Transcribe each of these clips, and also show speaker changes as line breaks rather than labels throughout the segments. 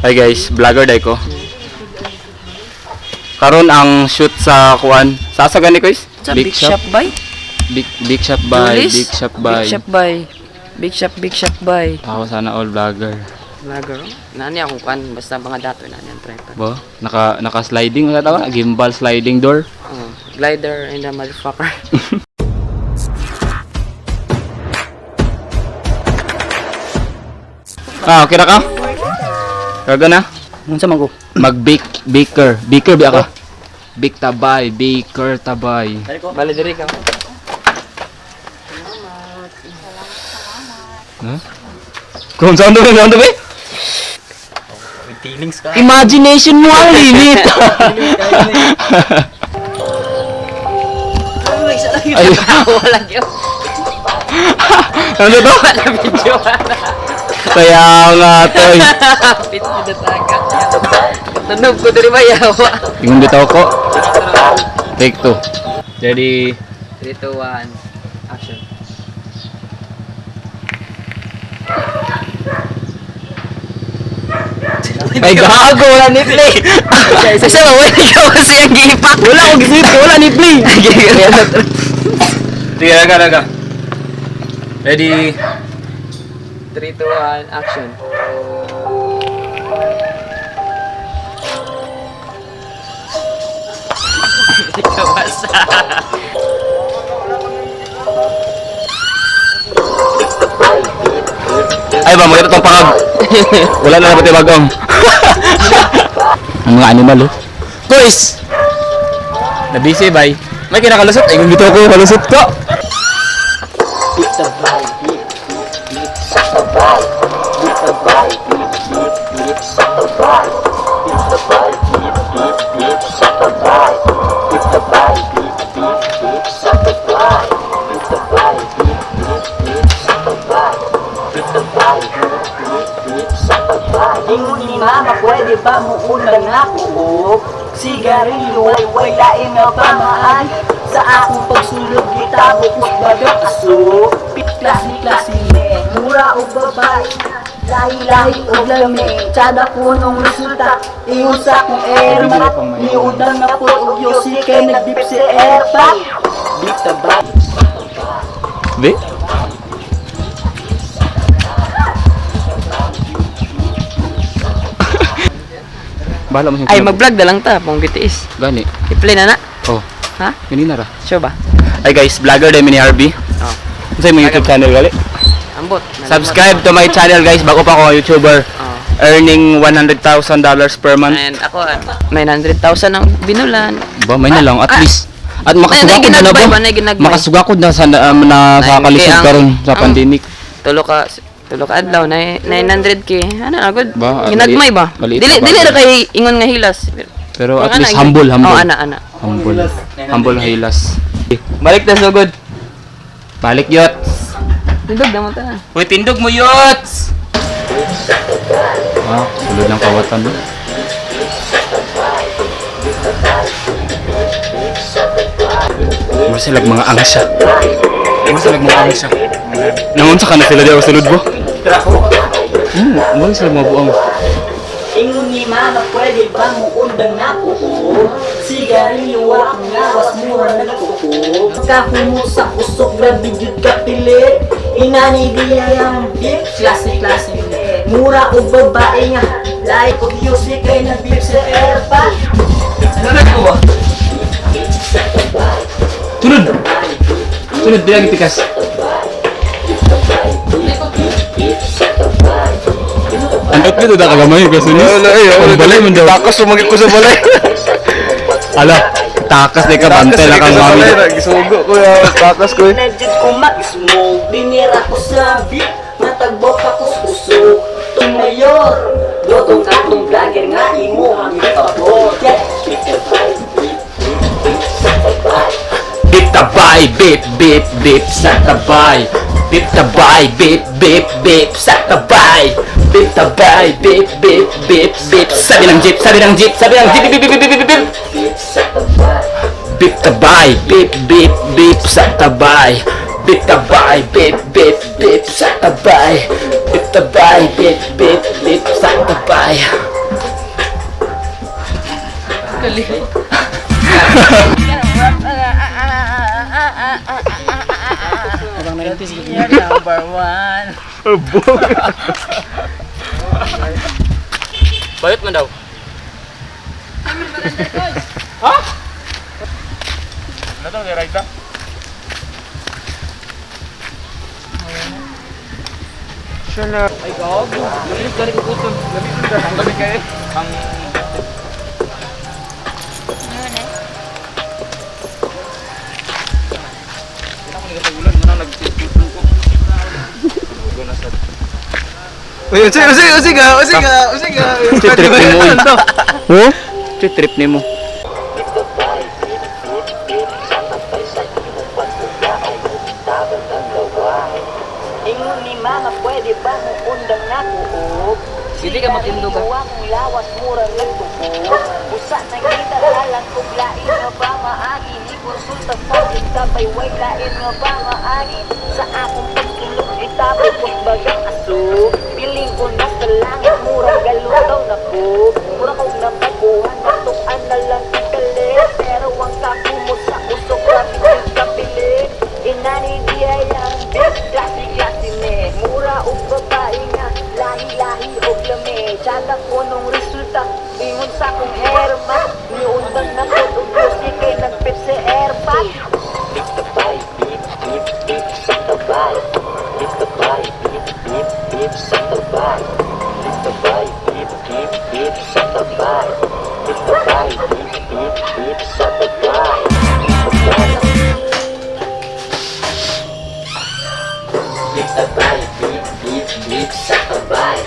Hi guys, vlogger day ko. Karon ang shoot sa kuan. Sa asa gani, guys?
Sa Big Shop bay?
Big Big Shop by
Julius?
Big Shop by.
Big Shop bay. Big Shop, Big Shop bay.
Ako sana all vlogger.
Vlogger. Nani akong kuan basta mga dato nani ang tripod.
Bo, naka sliding wala tawa, gimbal sliding door.
Oh, glider and the motherfucker.
Ah, okay ra ka? Kaga na?
Unsa man ko?
Mag bake baker, baker biya ka. Bake tabay, baker tabay.
Bale diri ka.
Huh? Kung saan to, saan to, be?
Feelings ka.
Imagination mo ang limit. Ay.
Wala gyud.
Ano to?
Wala video.
Kaya nga, toy.
Pit na taga. Tunog ko diri ba yawa.
Ingon bitaw ko. Take two. Ready?
3, 2, 1. Action.
Ay, gago! Wala ni play!
Sa wala ikaw kasi ang gipak.
Wala akong gisit! Wala ni play! Sige, raga, raga. Ready?
3, 2, 1, action. Ikaw basa.
Ay ba, maganda tong pangag. Wala na dapat bagong. Ang mga animal, oh. Guys! Nabisi, bay. May kinakalusot. Ay, kung dito ako, kalusot ko.
Ingon ni mama, pwede ba muundang ako? Oh? Sigarilyo ay wala nga pamaan. Sa akong pagsulod gitabo ko't bagang aso. Klase klase me, mura o babae. Lahi-lahi o lami, tsada ko nung resulta. Ingon sa akong airmat, niundang na po og yosi kay nagdip si airpat. Big tabay.
Be? Bahala mo
Ay, mag-vlog na lang ta, pong gitiis.
Gani.
I-play na na.
Oh,
Ha?
ganina ra.
Sure ba?
Ay guys, vlogger din ni Harvey.
Oh.
Unsa imong YouTube channel gali?
Ambot.
Subscribe to my channel guys, bago pa ako YouTuber.
Oh.
Earning $100,000 per month.
And ako, 900,000 ang binulan.
Ba, may na lang at
Ah.
least. At makasugakod
Nay,
na na
ginagmay
ba?
ba? Nay, ginagmay.
Makasugakod na sa na sa
9K
kalisod karon sa pandemic.
Tulo ka adlaw na 900K. Ano na good?
Ba,
Ginagmay ba?
maliit
Dili
na
dili
bagay.
ra kay ingon nga hilas.
Pero at
Mga
least
ana,
humble, humble.
Oh, ana ana.
Humble. Humble hilas.
Balik ta sugod.
Balik yot.
Tindog na mo ta.
Uy, tindog mo yots. Ah, sulod ng kawatan no. Mura sila mga angsya. Mura sila mga angsya. Nangunsa ka na sila di ako sulod bo? Mura sila mga buang.
Ingon ni mama, pwede ba muundang ako? Oh? Sigarilyo akong lawas, mura nagkuko. Kakumo sa usok, grabe jud ka pilit. Inani diya ang beef, klase klase. Mura o babae nga, lahi og yosi kay nag-beef sa airpot.
Sunod! Sunod, bilang itikas. Ang tatlo na kagamay kasi ni.
Wala eh.
Ang balay man daw.
Takas sumagit ko sa balay.
Ala, takas di ka bantay lang kang mami.
Gisugo ko ya. Takas ko eh.
Na jud ko mag-smoke, dinira ko sa beef, natagbok ako sa usok. Tumayor, dotong katong vlogger nga imo ang ipabor. Yeah,
Bip tabay, bip bip bip sa tabay. Bip tabay, bip bip bip sa tabay. Bip tabay, bip bip bip bip. Sabi ng jeep, sabi ng jeep, sabi ng jeep, bip bip bip bip bip. Bip tabay, bip bip bip sa tabay. Bip tabay, bip bip bip sa tabay. Bip tabay, bip bip bip sa Tabay.
Kaliw. You're number one.
Bayot man daw.
Uy, usig, usig, usig ka, usig ka, usig ka.
Trip ni mo.
Oh?
Trip ni mo.
Ingon ni mama, pwede ba mo undang nako og
Hindi ka matindog, ah.
Akong lawas mura nagtubo. Usa na kita alang kung lain nga ba maagi ni konsulta sa itabay way lain nga ba maagi sa akong pagsulod itabay kong bagang aso. Piling ko na sa langit mura galutaw na ko. Mura kong napakuha natuan na lang ikalit. Pero ang kakumo sa usok grabe yung kapilit. Inani di ay ang big klase klase me. Mura og babae nga lahi-lahi og lami. Tsada ko nung resulta ingon sa akong herma. Niundang na ko og yosi kay nagpip sa airpod.
Beep tabay, beep, beep, beep sa tabay. Beep tabay, beep, beep, beep sa tabay. Beep tabay, beep, beep, beep sa tabay. Beep tabay, beep, beep, beep sa tabay. Beep tabay. Beep tabay, beep, beep, beep sa tabay.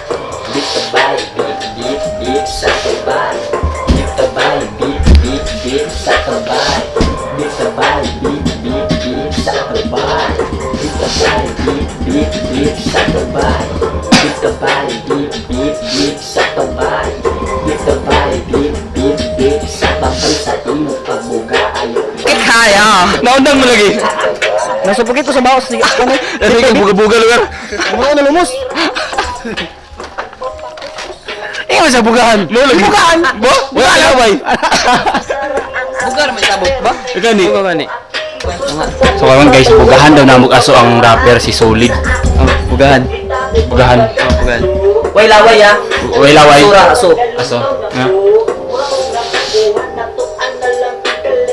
Beep tabay, beep, beep, beep sa tabay. Beep tabay, beep, beep, beep sa tabay. Beep tabay, beep, beep, beep sa tabay. Beep tabay, beep, beep, beep sa tabay. Beep tabay, beep, beep, beep sa tabay. Beep tabay, beep, beep, beep sa tabay sa imong pagbuga ayo.
Kaya. Naundang mo lagi.
Nasa pagkito sa baos sige.
Nasa ikaw buga-buga lugar.
Ano na lumos?
Eh, sa bugahan. Mo lagi. Bugahan. Bo? Wala laway.
Bugar may tabok ba?
Ikaw ni.
Buga ni. So karon guys, bugahan daw namog aso ang rapper si Solid.
Oh, bugahan.
Bugahan.
Oh, bugahan. Way laway ah.
Way laway.
Sura, aso.
Aso. Nga.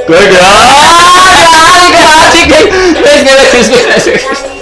Grabe! Grabe! Guys, guys, guys, guys.